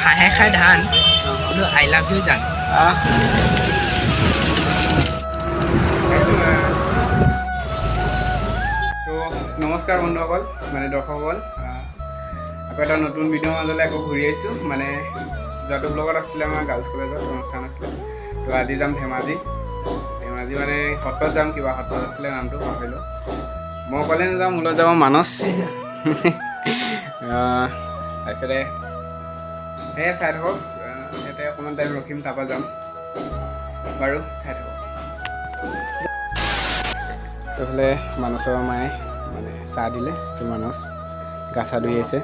হাঁহে খায় ধান, বোলো I love you জান। আহ। তো নমস্কাৰ বন্ধুসকল, মানে দৰ্শকসকল, আকৌ এটা নতুন ভিডিঅ'ৰ মাজলৈ আকৌ ঘূৰি আহিছোঁ। মানে যোৱাটো ব্লগত আছিলে আমাৰ গাৰ্লছ কলেজত অনুষ্ঠান আছিলে। তো আজি যাম ধেমাজি। ধেমাজি মানে সত্ৰত যাম, কিবা সত্ৰত আছিলে, নামটো পাহৰিলোঁ। মই অকলে নাযাওঁ, মোৰ লগত যাব মানস। তাৰপিছতে সেয়ে চাই থাকক। ইয়াতে অকণমান টাইম ৰখিম, তাৰপৰা যাম। বাৰু, চাই থাকক। এইফালে মানসৰ মায়ে মানে চাহ দিলে। তো মানস গা চা ধুই আছে।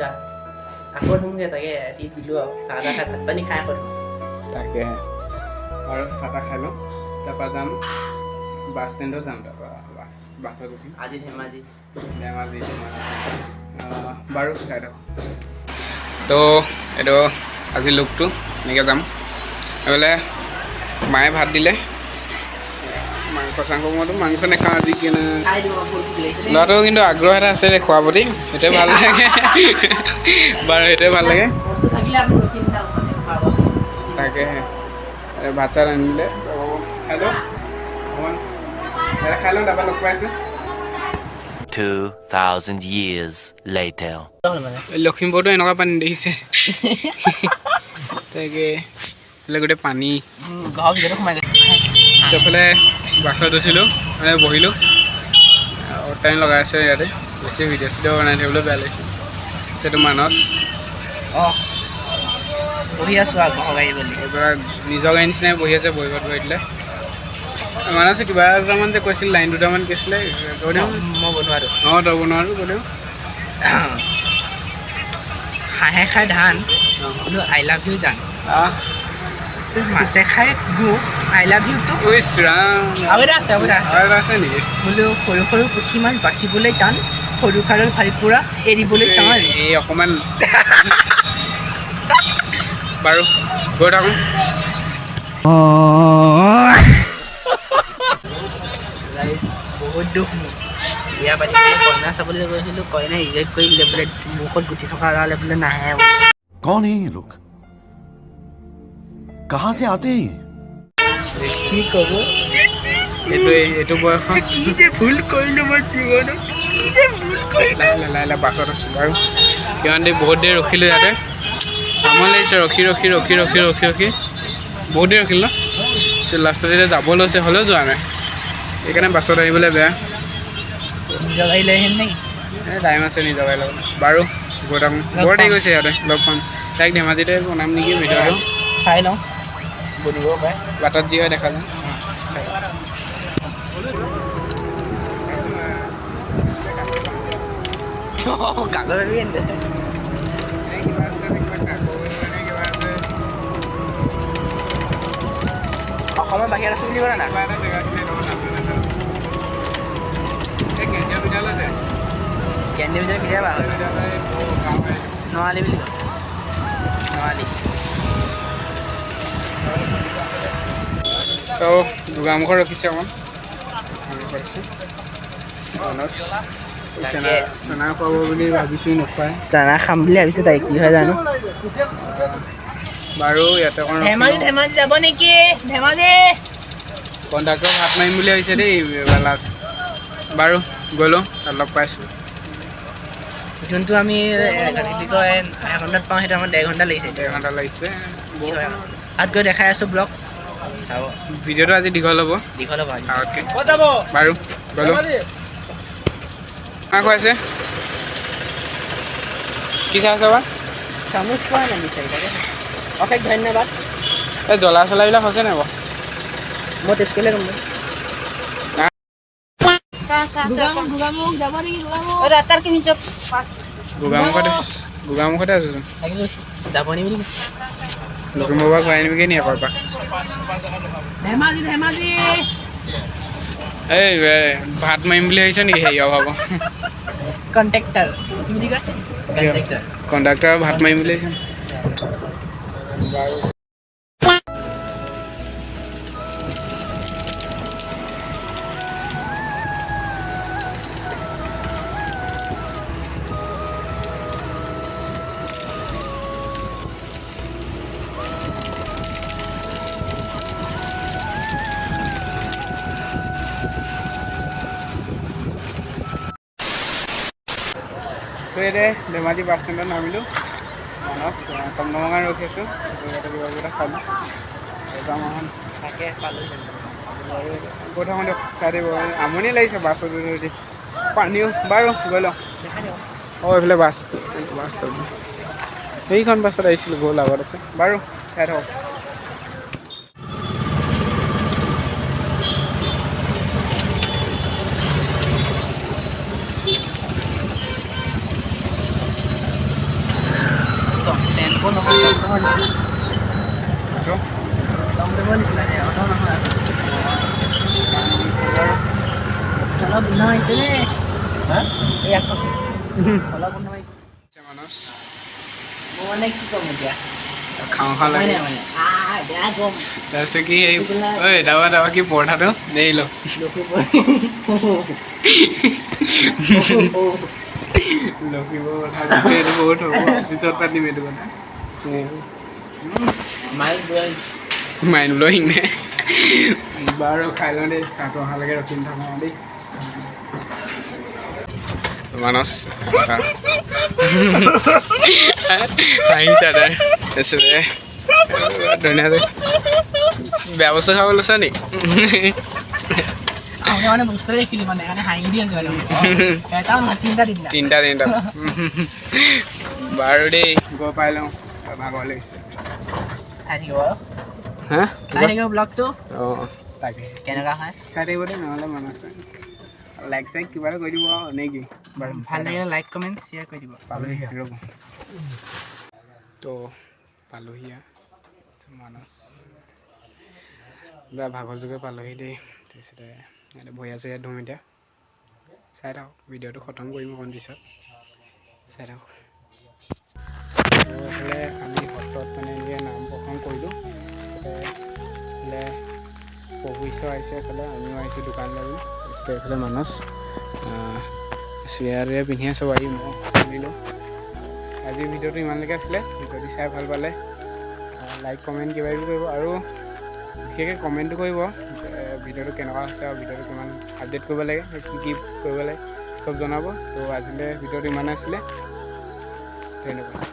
আকৌ ধুমগৈ, তাকে দি দিলোঁ আৰু চাহ তাহ খাই, ভাত পানী খাই আকৌ ধুম। তাকেহে, আৰু চাহ তাহ খাই লওঁ, তাৰপৰা যাম বাছ ষ্টেণ্ডত যাম, তাৰপৰা বাছত উঠিম। আজি ধেমাজি। ধেমাজি, ধেমাজি। বাৰু, চাই থাকক। তো এইটো আজি লুকটো এনেকৈ যাম। এইফালে মায়ে ভাত দিলে, মাংস চাংস। মইতো মাংস নাখাওঁ আজি কিনে। খাই দিওঁ, ভুল ভুল লাগিছে দেই। ল'ৰাটোৰ কিন্তু আগ্ৰহ এটা আছে দেই খোৱাৰ প্ৰতি, সেইটোৱে ভাল লাগে। বাৰু, সেইটোৱে ভাল লাগে। বস্তু থাকিলে আমি ৰখিম থাকোঁ মানে খুৱাব। তাকেহে, এই ভাত চাত আনিলে, তো খাই লওঁ অকণমান। ইয়াতে খাই লওঁ, তাৰপৰা লগ পাইছোঁ। 2,000 years later. হ'ল মানে। এই লখিমপুৰতো এনেকুৱা পানী দেখিছে। তাকে, এইফালে গোটেই পানী। ঘৰৰ ভিতৰতে সোমাই গৈছে। সেইফালে বাছত উঠিলোঁ, মানে বহিলোঁ। টাইম লগাই আছে ইয়াতে, বেছি ভিডিঅ' চিডিঅ' বনাই থাকিবলৈ বেয়া লাগিছে। সেইটো মানস। অঁ, বহি আছোঁ আৰু ঘৰৰ গাড়ী বুলি। এইবিলাক নিজৰ গাড়ী নিচিনাই বহি আছে, বহিব ধৰি দিলে। মানসে কিবা দুটামান যে কৈছিল, লাইন দুটামান কি আছিলে, কৈ দিওঁ। মই বনোৱাটো? অঁ, তই বনোৱাটো কৈ দিওঁ। হাঁহে খায় ধান, বোলো I love you জান। আহ। মাছে খায় গু, I love you two. ইছ ৰাম। আৰু এটা আছে, আৰু এটা আছে। আৰু এটা আছে নেকি? বোলো সৰু সৰু পুঠি মাছ বাচিবলৈ টান, সৰু খাৰৰ ভাৰি পোৰা এৰিবলৈ টান। এই অকণমান। বাৰু, গৈ থাকোঁ। ৰাইজ, বহুত দুখ মোৰ। বিয়া পাতিবলৈ কইনা চাবলৈ গৈছিলোঁ, কইনা ৰিজেক্ট কৰি দিলে, বোলে মুখত গুটি থকা গালে বোলে নাহে বোলে। कौन है ये लोग? कहां से आते हैं ये? কি ক'ব? এইটো বয়সত কি যে ভুল কৰিলোঁ মই জীৱনত, কি যে ভুল কৰিলোঁ। লাহে লাহে লাহে লাহে বাছত আছোঁ। বাৰু, কিমান দেৰি, বহুত দেৰি ৰখিলোঁ ইয়াতে। আমনি লাগিছে ৰখি ৰখি ৰখি ৰখি ৰখি ৰখি। বহুত দেৰি ৰখিলোঁ ন। পিছত লাষ্টত এতিয়া যাব লৈছে, হ'লেও যোৱা নাই। সেইকাৰণে বাছত আহিবলৈ বেয়া। নিজৰ গাড়ী লৈ আহিম নেকি? এই টাইম আছে নিজৰ গাড়ী লগত। বাৰু, গৈ থাকোঁ। বৰ দেৰি গৈছে ইয়াতে। লগ পাম তাইক ধেমাজিতে বনাম নেকি ভিডিঅ'টো। চাই লওঁ, বনিব পাৰে। বাটত যি হয় দেখা যায়। কাগজ আনিবি। কিবা আছিলে, কিবা কাগজ নে কিবা আছে। অসমৰ বাহিৰত আছোঁ বুলি ক'লা না। কিবা এটা জেগা আছিলে, এইটো নামটো নাজানো। এই কেন্দ্ৰীয় বিদ্যালয় যে। কেন্দ্ৰীয় বিদ্যালয় কেতিয়া পাৰ হ'ল? বিদ্যালয় গাঁও হয়। নোৱালি বুলি কয়, নোৱালি। তো গোগামুখত ৰখিছে অকণমান, গোগামুখত আছে মানস। চেনা চেনা খুৱাব বুলি ভাবিছোঁ, নোখোৱাই। চানা খাম বুলি ভাবিছোঁ, তাই কি হয় জানো। বাৰু, ইয়াতে অকণ ধেমাজি, ধেমাজি যাব নেকি ধেমাজি? কণ্ট্ৰাক্টৰ ভাত মাৰিম বুলি ভাবিছে দেই এইবাৰ লাষ্ট। বাৰু, গ'লোঁ, তাত লগ পাইছোঁ। যোনটো আমি কি বুলি কয় আধা ঘণ্টাত পাওঁ, সেইটো আমাৰ 1.5 ঘণ্টা লাগিছে। 1.5 ঘণ্টা লাগিছে। কি হয় আৰু। তাত গৈ দেখাই আছোঁ, ব্লগ চাব। ভিডিঅ'টো আজি দীঘল হ'ব। দীঘল হ'ব আজি। আগতকৈ। বাৰু, গ'লোঁ। মাংস খুৱাইছে। কি চাই আছ বা? চামুচ পোৱা নাই বিচাৰি, তাকে। অশেষ ধন্যবাদ। এই জ্বলা চলাবিলাক হৈছে নাই বাৰু? মই টেষ্ট কৰিলে গম পাম। গোগামুখ যাব নেকি গোগামুখ? গোগামুখতে, গোগামুখতে আছোঁচোন। তাকে কৈছে, যাব নি বুলি কৈছে। লখিমপুৰৰ পৰা ঘূৰাই আনিবগৈ নি আকৌ এপাক? ধেমাজি, ধেমাজি। এই ভাত মাৰিম বুলি ভাবিছ নেকি? হেৰি অভাৱ। কণ্ট্ৰেক্টাৰ কি বুলি কয়, কণ্ট্ৰেক্টাৰ। কণ্ডাক্টৰ ভাত মাৰিম বুলি ভাবিছ বাৰু। তো ইয়াতে ধেমাজি বাছ ষ্টেণ্ডত নামিলোঁ। মানস টমটমৰ কাৰণে ৰখি আছোঁ। ইয়াতে কিবা কিবি এটা খালোঁ আৰু যাম এখন। তাকে পালোঁ। আৰু গৈ থাকোঁ দিয়ক, চাই দিব। আমনি লাগিছে বাছত উঠি উঠি। পানীও বাৰু গৈ লওঁ। দেখাই দিয়ক। অঁ, এইফালে বাছটো, বাছটো, সেইখন বাছত আহিছিলোঁ, গ'ল, আগত আছে। বাৰু চাই থাকক। টেম্পো নহয়, টমটমৰ নিচিনা। অটো। টমটমৰ নিচিনা দে, অটো নহয়। অলপ গোন্ধ মাৰিছে দেই। হা, ইয়াক কৈছোঁ, অলপ গোন্ধ মাৰিছে। মানস। মোৰ মানে কি ক'ম এতিয়া? খাওঁ খাওঁ হয়। লাগে। নাই মানে বেয়া গম। তাৰপিছত কি এই ঐ দাবা দাবা কি পৰঠাটো দেই ল। লখিমপুৰ। লখিমপুৰ কথা এইটো বহুত হ'ব, পিছত পাতিম এইটো কথা। Mind blowing. মাইণ্ড ব্লয়িং নে? বাৰু খাই লওঁ দেই। চাহটো অহালৈকে ৰখি নাথাকোঁ দেই। মানস হাঁহিছা তাই। তাৰপিছতে ধুনীয়া, বেয়া বস্তু খাব লৈছা নি? আমি মানে বস্তু দেখিলো মানে সেইকাৰণে হাঁহি দি আছো মানে। এটাও নহয়, তিনিটা তিনিটা। তিনিটা তিনিটা। বাৰু দেই, গৈ পাই লওঁ, ভাগৰ লাগিছে। চাই থাকিব আৰু। হা। চাই থাকিব ব্লগটো। অঁ, তাকে। কেনেকুৱা হয়। চাই থাকিব দেই। নহ'লে মানস লাইক চাইক কিবা এটা কৰি দিব আৰু, নে কি? বাৰু। ভাল লাগিলে লাইক, কমেণ্ট, শ্বেয়াৰ কৰি দিব। পালোহি, ৰ'ব। তো পালোহি আৰু মানস বেয়া ভাগৰ যোগে পালোহি দেই। তাৰপিছতে ইয়াতে ভৰিয়া চৰিয়া ধুম এতিয়া। চাই থাকক, ভিডিঅ'টো খতম কৰিম অকণ পিছত। চাই থাকক। আৰু এইফালে আমি সত্ৰত মানে এনেকৈ নাম প্ৰসংগ কৰিলোঁ। তাৰপিছতে এইফালে প্ৰভু ঈশ্বৰ আহিছে, এইফালে আমিও আহিছোঁ দোকানলৈ বুলি। তাৰপিছতে এইফালে মানস চুৱেটাৰ পিন্ধি আছে বাৰু, মই খুলিলোঁ। আজিৰ ভিডিঅ'টো ইমানলৈকে আছিলে। যদি চাই ভাল পালে লাইক, কমেণ্ট কিবা কিবি কৰিব আৰু বিশেষকৈ কমেণ্টটো কৰিব ভিডিঅ'টো কেনেকুৱা হৈছে আৰু ভিডিঅ'টো কিমান আপডেট কৰিব লাগে, কি কি কৰিব লাগে চব জনাব। তো আজিলৈ ভিডিঅ'টো ইমানে আছিলে। ধন্যবাদ।